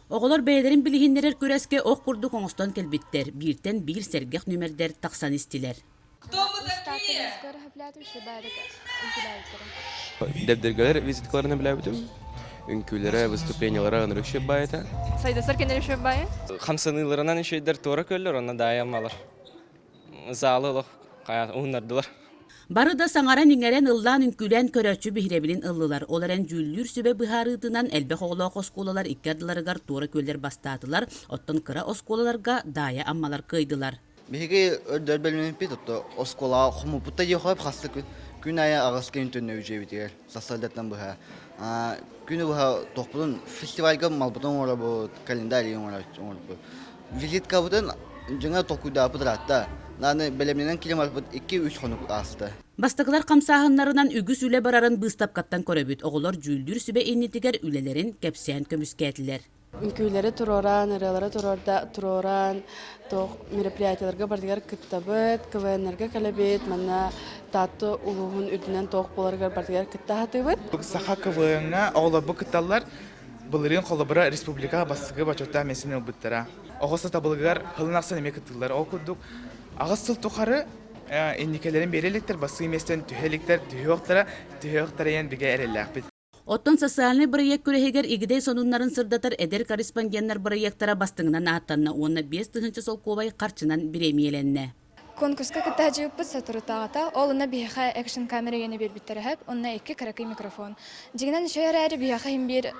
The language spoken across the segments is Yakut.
Оҕолор бэйэлэрин билиһиннэрэр күрэскэ ох курдук оҥостон кэлбиттэр, бииртэн биир сэргэх нүөмэрдэр тахсан истилэр. Кто мы такие? Дэбдиргэлэр визиткаларын билээбитим. Үҥкүүлэрэ, выступлениелара ынырык үчүгэй этэ. Сайдасар кэннэр үчүгэй Хамсаныыларынан үчүгэйдэр туора көллөр, онно даайамалар. Залы олох уһуннардылар. Бары да саҥаран-иҥэрэн, ыллаан-үҥкүүлээн көрөөччү биһирэбилин ыллылар. Ол эрэн дьүүллүүр сүбэ быһаарыытынан элбэх оҕолоох оскуолалар икки ардыларыгар туора күөллэр бастаатылар, оттон кыра оскуолаларга Даайа Аммалар кыайдылар. Биһиги өрдөр бэлэмнэммиппит, отто оскуолаҕа хомуппут да диэххэ хаста күн, күн аайы аҕыс күн төннөбүт дьиэбитигэр сарсыардаттан быһа. Күнү быһа туохпутун фестивальга малбытын оҥоробут, календарь оҥоробут. Визиткабытын дьиҥэ толкуйдаабыт ыраатта. Аны бэлэмнэнэн киирэн барбыт 2-3 хонук ааста. Бастакылар хамсааһыннарынан үгүс үлэ барарын быыстапкаттан көрөбүт. Оҕолор дьүүллүүр сүбэ иннитигэр үлэлэрин кэпсээн көмүскээтилэр. Үҥкүүлэри туруоран, ырыалары туруорда, туруоран, туох мероприятиеларга барытыгар кыттабыт, КВН-ларга кэлэбит, манна Таатта улууһун үрдүнэн туох буоларыгар барытыгар кытта сатыыбыт. Саха КВН-ҥа оҕолорбут кытталлар. Былырыын холобура республикаҕа бастакы бочуоттаах миэстэни ылбыттара. Оҕо сатабылыгар сылын ахсын эмиэ кыттыллар. Ол курдук аҕыс сыл тухары инникэлэрин биэрэ иликтэр, бастакы миэстэни түһэ иликтэр, түһүөхтэрэ, түһүөхтэрэ диэн бигэ эрэллээхпит. Оттон социальнай бырайыак күрэһигэр Игидэй сонуннарын сырдатар эдэр корреспонденнар бырайыактара бастыҥынан ааттанна уонна 5000 солкуобай харчынан бириэмийэлэннэ. Конкурска кытта сылдьыбыппыт соторутааҕыта. Ол онно биһиэхэ экшн-камера диэни биэрбиттэрэ сөп. Онно икки кыракый микрофон. Дьиҥинэн үчүгэй эрээри биһиэхэ иһин биир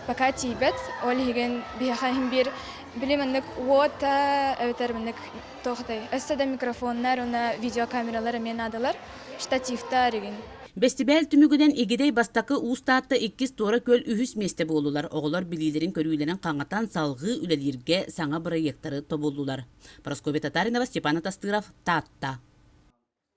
пока тиийбэт. Ол иһигин биһиэхэ иһин биир били маннык уота эбэтэр маннык туох этэй өссө да микрофоннар уонна видеокамералар эмиэ наадалар. Штативтар игин. Бэстибээл түмүгүнэн Игидэй бастакы, Уус Таатта иккис, Туора Күөл үһүс миэстэ буоллулар. Оҕолор билиилэрин-көрүүлэрин хаҥатан салҕыы үлэлииргэ саҥа бырайыактары тобуллулар. Прасковья Татаринова, Степан Атастыров, Таатта.